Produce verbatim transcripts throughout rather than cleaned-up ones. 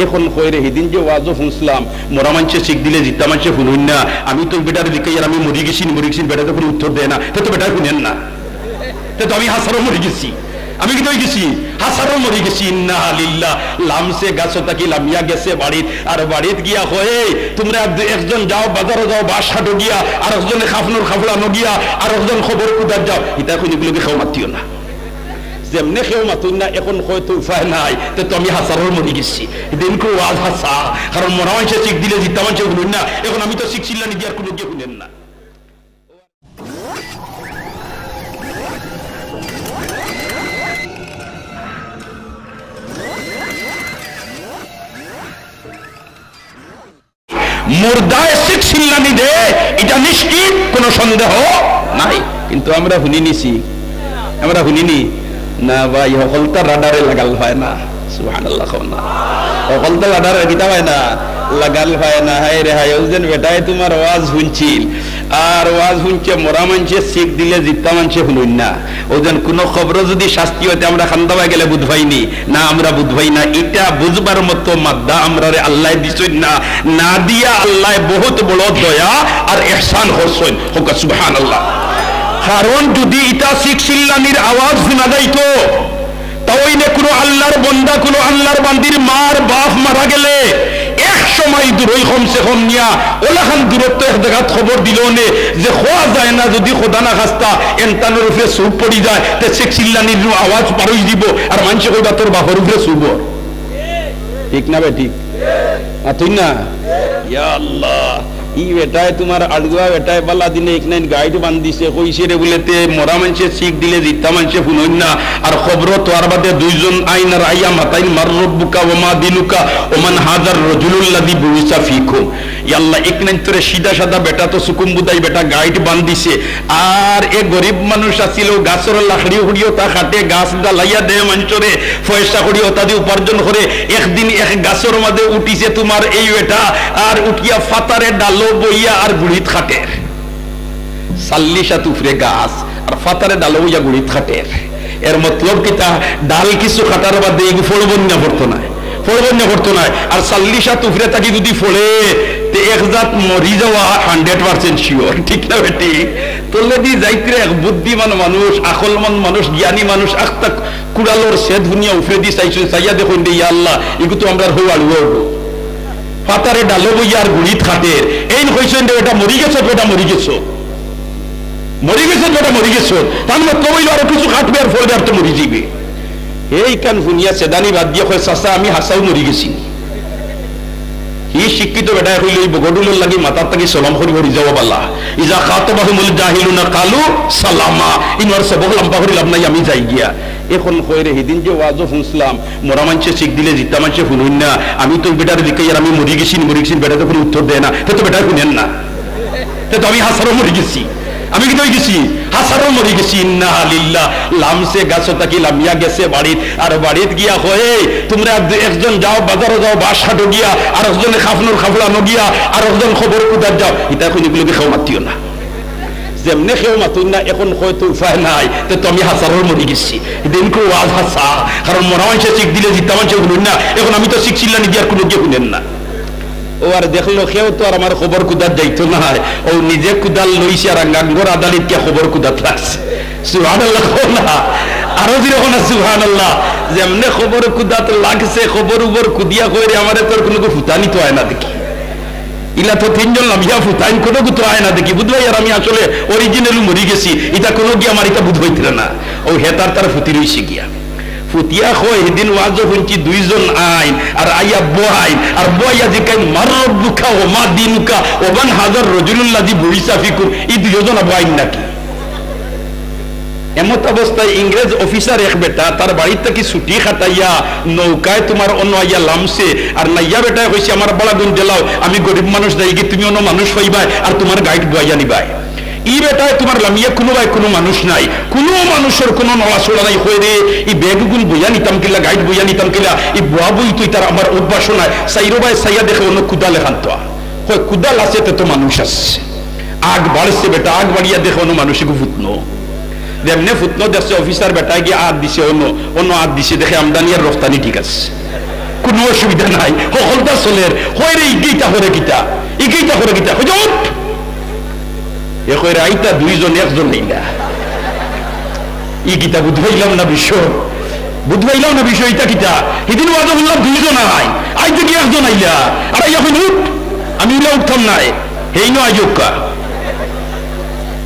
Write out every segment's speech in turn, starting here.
এখন কয় রে, হিদিন যে ওয়াজও হুনছলাম, মরা মানষে চিক দিলে জিতা মানষে হুনইন না। আমি তো বেটারে জিকাইয়ার আমি মরি গেছি নি, মরি গেছি নি, বেটায় তো কুনু উত্তর দেয় না, তে তো বেটায় হুনেন না। তে তো আমি হাছারও মরি গেছি। আমি কিতা অইগেছি? হাছারও মরি গেছি। ইন্না লিল্লাহ। লামছে গাছ থাকি লামিয়া গেছে বাড়িত, আর বাড়িত গিয়া কয়, "এই, তুমরা এক-, একজন যাও, বাজারো যাও, বাঁশ কাটো গিয়া, আর একজনে কাফনর কাপড় আনো গিয়া, আর একজন কবর কুদাত যাও।" ইতা কইন, ইগুলোকে কেউ মাতিও না। যেমনে কেউ মাতইন না, এখন কয় তো উপায় নাই, তে তো আমি হাছারর মরি গেছি। দিন কু ওয়াজ হাছা, কারণ মরা মানষে চিক দিলে জিতা মানষে হুনইন না, এখন আমি তো চিক চিল্লানি দিয়ার কুনু গিয়ে হুনেন না। মুর্দায় চিক চিল্লানি দে, ইটা নিশ্চিত, কুনু সন্দেহ নাই। কিন্তু আমরা হুনিনি চিক, আমরা হুনিনি না ভাই, হকলতা রাডারে লাগাল পায় না। সুবহানাল্লাহ, কও না। হকলতা রাডারে কিতা পায় না, লাগাল পায় না। হায় রে হায়, অউ যেন বেটায় তুমার ওয়াজ হুনছিল, আর ওয়াজ হুনছে, মরা মানষে চিক দিলে জিতা মানষে হুনইন না। অউ যেন কুনু কবরো যুদি শাস্তি অয় তে আমরা কান্দাবায় গেলে বুঝ পাইনি, না, আমরা বুঝ পাই না। ইটা বুঝবার মতো মাদ্দা আমরারে আল্লায় দিছইন না, না দিয়া আল্লায় বহুত বড় দয়া আর ইহসান করছইন। কউক্কা সুবহানাল্লাহ। কারণ যুদি ইতা চিক চিল্লানির আওয়াজ হুনা যাইতো, তাইলে কুনু আল্লার বন্দা, কুনু আল্লার বান্দির মার বাপ মারা গেলে একশো মাইল দূরই কমসে কম নিয়া অলাখান দূরত্ব এক জাগাত খবর দিলো নে যে কওয়া যায় না, যুদি খোদা না খাস্তা এনতানর উপরে চুপ পড়ি যায়, তে চিক চিল্লানির নু আওয়াজ পারই দিব, আর মানষে কইবা তোর বাপর উপরে চুপ অর। ঠিক না বে ঠিক? মাতইন না? ইয়া আল্লাহ, ই বেটায় তুমার আড়ুয়া বেটায় বালা দিনে এক নাইন গাইট বান্ধিছে, কইছে রে বুলে তে মরা মানষে চিক দিলে জিতা মানষে হুনইন না, আর কবরো থওয়ার বাদে দুইজন আইন আর আইয়া মাতাইন, "মান রব্বুকা ওয়া মা দিনুকা ওয়া মান হাজার রাজুলুল্লাযী বুইসা ফীকুম।" ইয়া আল্লাহ, এক নাইন তোরে সিধা সাদা বেটা তো সুকুম বুদাই বেটা গাইট বান্ধিছে, আর এ গরিব মানুষ আছিল, গাছর লাকড়ি হুড়িও তা কাটে, গাছ ডালাইয়া দে মানষরে, পয়সা কড়ি অতা দি উপার্জন করে। একদিন এক গাছর মাঝে উঠিছে তুমার এই বেটা, আর উঠিয়া ফাতারে ডালো বইয়া আর গুড়িত কাটের। চাল্লিশ হাত উপরে গাছ, আর ফাতারে ডালো বইয়া গুড়িত কাটের। এর মতলব কিতা? ডাল কিছু কাটার বাদে ইগু ফলবন্যা পড়তো নায়, ফলবন্যা পড়তো নায়। আর চাল্লিশ হাত উপরে থাকি যুদি পড়ে, তে এক জাত মরি যাওয়া hundred percent sure, ঠিক না বেটি? তলেদি যাইতরে এক বুদ্ধিমান মানুষ, আকলমন্দ মানুষ, জ্ঞানী মানুষ, আখতা কুড়ালর সেদ হুনিয়া উপরেদি চাইছইন, চাইয়া দেখইন দে, ইয়া আল্লাহ, ইগু তো আমরার হউ আড়ুয়া অইবো। ফাতারে ডালো বইয়া আর গুড়িত কাটের। এইন কইছইন দে, বেটা মরি গেছো, বেটা মরি গেছো। মরি গেছো, বেটা মরি গেছো। তার মতলব অইলো আরো কিছু কাটবে আর ফলবে আর তো মরি যাইবে। এইখান হুনিয়া সেদানি বাদ দিয়া কয়, "চাচা, আমি হাছাউ মরি গেছি নি।" হি শিক্ষিত বেটায় কইলো, "ই বগডুলর লাগি মাথার থাকি সলাম করি করি যাওয়া বালা। ইজা খাতাবাহুমুল জাহিলুনা কালু সালামা।" ইনো আর সবক লম্বা করি লাভ নাই, আমি যাই গিয়া। এখন কয় রে, হিদিন যে ওয়াজও হুনছলাম, মরা মানষে চিক দিলে জিতা মানষে হুনইন না। আমি তো বেটারে জিকাইয়ার আমি মরি গেছি নি, মরি গেছি নি, বেটায় তো কুনু উত্তর দেয় না, তে তো বেটায় হুনেন না। তে তো আমি হাছারও মরি গেছি। আমি কিতা অইগেছি? হাছারও মরি গেছি। ইন্না লিল্লাহ। লামছে গাছ থাকি লামিয়া গেছে বাড়িত, আর বাড়িত গিয়া কয়, "এই, তুমরা এক-, একজন যাও, বাজারো যাও, বাঁশ কাটো গিয়া, আর একজনে কাফনর কাপড় আনো গিয়া, আর একজন কবর কুদাত যাও।" ইতা কইন, ইগুলোকে কেউ মাতিও না। যেমনে কেউ মাতইন না, এখন কয় তো উপায় নাই, তে তো আমি হাছারর মরি গেছি। দিন কু ওয়াজ হাছা, কারণ মরা মানষে চিক দিলে জিতা মানষে হুনইন না, এখন আমি তো চিক চিল্লানি দিয়ার কুনু গিয়ে হুনেন না। ও আর দেখলো, কেউ তো আর আমার কবর কুদাত যাইতো নায়। ও নিজে কুদাল লইছে আর আঙ্গাঙ্গর আদালিত গিয়া কবর কুদাত লাগছে। সুবহানাল্লাহ কও না। আরো জোরে কও না, সুবহানাল্লাহ। যেমনে কবর কুদাত লাগছে, কবর উবর কুদিয়া কয় রে, আমারে তোর কুনুগু ফুতানি তো আয় না দেখি। ইলা তো তিনজন লামিয়া ফুতাইন, কুনুগু তো আয় না দেখি। বুঝবায় আর আমি আসলে original মরি গেছি। ইতা কুনু গিয়া আমার ইতা বুঝ পাইতরা না। ও হেতার তার ফুতি রইছে গিয়া। ফুতিয়া কয়, "হিদিন ওয়াজো হুনছি দুইজন আইন, আর আইয়া বহাইন, আর বহাইয়া জিকাইন, 'মান রব্বুকা ওয়া মা দিনুকা ওয়া মান হাজার রাজুলুল্লাযী বুইসা ফিকুম।'" ই দুইজন আবু আইন নাকি? এমত অবস্থায় ইংরেজ অফিসার এক বেটা তার বাড়িত থাকি ছুটি খাটাইয়া নৌকায় তুমার অনো আইয়া লামছে, আর নাইয়া বেটায় কইছে, "আমার বাড়াগুন দিলাও, আমি গরিব মানুষ যাইগি, তুমি অনো মানুষ পাইবায়, আর তুমার গাইড বওয়াইয়া নিবায়।" ই বেটায় তুমার লামিয়া কুনুবায় কুনু মানুষ নাই, কুনু মানুষর কুনু নড়াচড়া নাই। কয় রে, ই ব্যাগগুন বইয়া নিতাম কিলা, গাইড বইয়া নিতাম কিলা, ই বওয়া বই তো ইতার আমার অভ্যাসও নাই। চাইরোবায় চাইয়া দেখে অনো কুদাল এখান তো। কয়, "কুদাল আছে, তে তো মানুষ আছে।" আগ বাড়ছে বেটা, আগ বাড়িয়া দেখে অনো মানুষ এগু ফুতনো। যেমনে ফুতনো দেখছে, অফিসার বেটায় গিয়া আত দিছে অনো, অনো আত দিছে, দেখে আমদানি আর রফতানি ঠিক আছে। কুনু অসুবিধা নাই, হকলতা চলের। কয় রে, ইগিতা করে কিতা? ইগিতা করে কিতা? কয় যে, "উঠ।" এ কয় রে, "আইতা দুইজন, একজন আইলা।" ই কিতা বুঝ পাইলাম না বিষয়, বুঝ পাইলাম না বিষয়, ইতা কিতা? হিদিন ওয়াজো হুনলাম দুইজন আইন, আইজ দেখি একজন আইলা, আর আইয়া কইন, "উঠ।" আমি ইলা উঠতাম নায়, হেইনও আইজ উক্কা।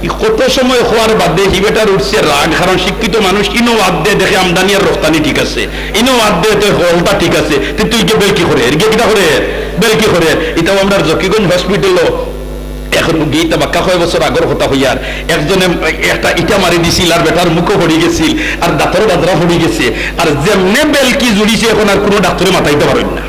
ই কত সময় কওয়ার বাদে হি বেটার উঠছে রাগ, কারণ শিক্ষিত মানুষ, ইনো ওয়াজ দে দেখে আমদানি আর রফতানি ঠিক আছে, ইনো ওয়াজ দে তো হকলতা ঠিক আছে, তে তুই গিয়া বেলকি করের, গিয়া কিতা করের? বেলকি করের। ইতাও আমরার জকিগঞ্জ হসপিটালো এক রুগী, ইতা বাক্কা কয় বছর আগর কথা কইয়ার, একজনে একটা ইটা মারি দিছিল আর বেটার মুখো পড়ি গেছিল, আর দাঁতর বাজরা পড়ি গেছে, আর যেমনে বেলকি জুড়িছে, এখন আর কুনু ডাক্তরে মাতাইতা পারইন না।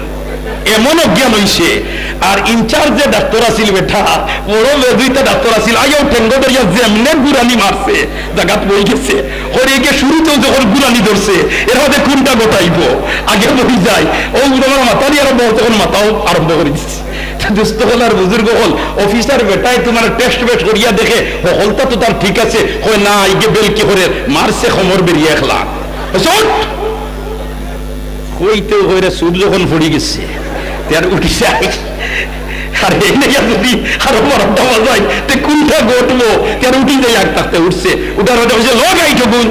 এমন অজ্ঞান অইছে। আর ইনচার্জ যে ডাক্তর আছিল বেটা, বড় বেদুইতা ডাক্তর আছিল, আইয়াও ঠেঙ্গো ধরিয়া যেমনে গুরানি মারছে, জাগাত বই গেছে। হরিকে শুরুতেও যখন গুরানি ধরছে, এর মধ্যে কুনটা গটাইবো, আগে বই যায়। ও উদাবার মাথা নিয়ে আরম্ভ হচ্ছে, তখন মাথাও আরম্ভ করি দিছে। তে দোস্ত অকল আর বুজুর্গ অকল, অফিসার বেটায় তুমার টেস্ট বেস্ট করিয়া দেখে, হকলতা তো তার ঠিক আছে, কয় না, ইগে বেলকি করের, মারছে কমর বেরিয়া একলা। চট! কইতে কইরে চুপ যখন পড়ি গেছে, তে আর উঠি যায়। আর এই নাকি যদি আরো বড়টা বাজায়, তে কুনটা ঘটবো? তে আর উঠি যায়, আগ থাকতে উঠছে। উঠার বাদে কইছে, "লো গাই ঠগুন।"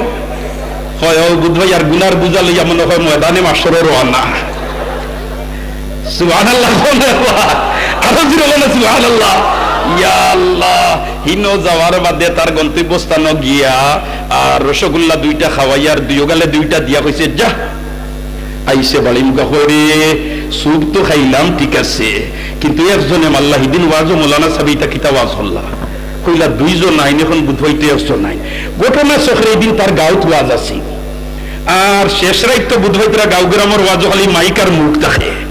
কয়, "ও বুধ ভাই, আর গুনার বুঝা লইয়া মনে হয় ময়দানে মাসরে রওয়ানা।" সুবহানাল্লাহ, কও না বাবা। আরো জোরে বলো, সুবহানাল্লাহ। ইয়া আল্লাহ, হিনো যাওয়ার বাদে তার গন্তব্যস্থানো গিয়া আর রসগোল্লা দুইটা খাওয়াইয়া আর দুইও গালে দুইটা দিয়া কইছে, "যা।" আইছে বাড়ি মুখা করি, "সুপ তো খাইলাম, ঠিক আছে, কিন্তু একজনে মারলা, হিদিন ওয়াজো মৌলানা সাবে ইতা কিতা ওয়াজ করলা?" কইলা, "দুইজন আইন, এখন বুধ হইতে একজন আইন।" ঘটনা চক্রে এই দিন তার গাউত ওয়াজ আছে। আর শেষ রাইত তো বুধ হইতরা গাউ গ্রামর ওয়াজো খালি মাইক আর মুখ থাকে।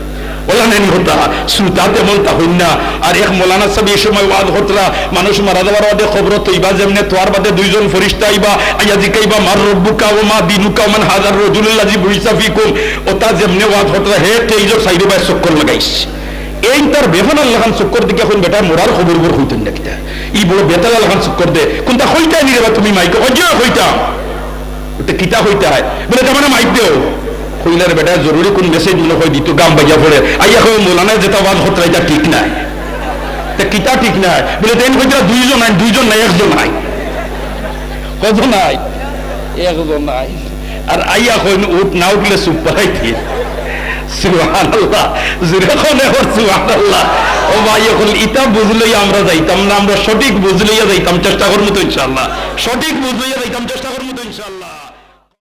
ওলা নেন হতা, শ্রোতা তেমন তা হইন না। আর এক মৌলানা সাবে এই সময় ওয়াজ করতরা, মানুষ মারা যাওয়ার বাদে কবর তৈবা যেমনে তোয়ার বাদে দুইজন ফরিস্তা আইবা, আইয়া জিকাইবা, "মার রব্বুকা ওয়া মা দিনুকা ওয়া মান হাজার রজুলুল্লাযী বুইসা ফিকুম।" ওতা যেমনে ওয়াজ করতরা, হে তেইজর সাইডে বায় চক্কর লাগাইছ। এই তার বেফানার লাখান চক্কর দিকে এখন বেটা মরার খবর খবর কইতেন না কিতা। ই বড় বেতালা লাখান চক্কর দে, কোনটা কইতায় নি রে বা তুমি মাইকে? অজয় কইতাম। তে কিতা কইতায়? বলে, "তার মানে মাইক দেও।" কইলার বেটা জরুরি কোন মেসেজ মনে হয় দিত, গাম বাজিয়া পড়ে। আইয়া কয়, "মৌলানা যেটা ওয়াজ করতরা, এটা ঠিক নাই।" তে কিতা ঠিক নাই? বলে, "তেন কইতরা দুইজন আইন, দুইজন নাই, একজন আইন।" কয়জন আইন? একজন আইন। আর আইয়া কইন, "উঠ, না উঠলে চুপ পাইতে।" সুবহানাল্লাহ। জোরে কও না, কও সুবহানাল্লাহ। ও ভাই, এখন ইতা বুঝলেই আমরা যাইতাম না, আমরা সঠিক বুঝলেই যাইতাম, চেষ্টা করবো তো ইনশাআল্লাহ। সঠিক বুঝলেই যাইতাম, চেষ্টা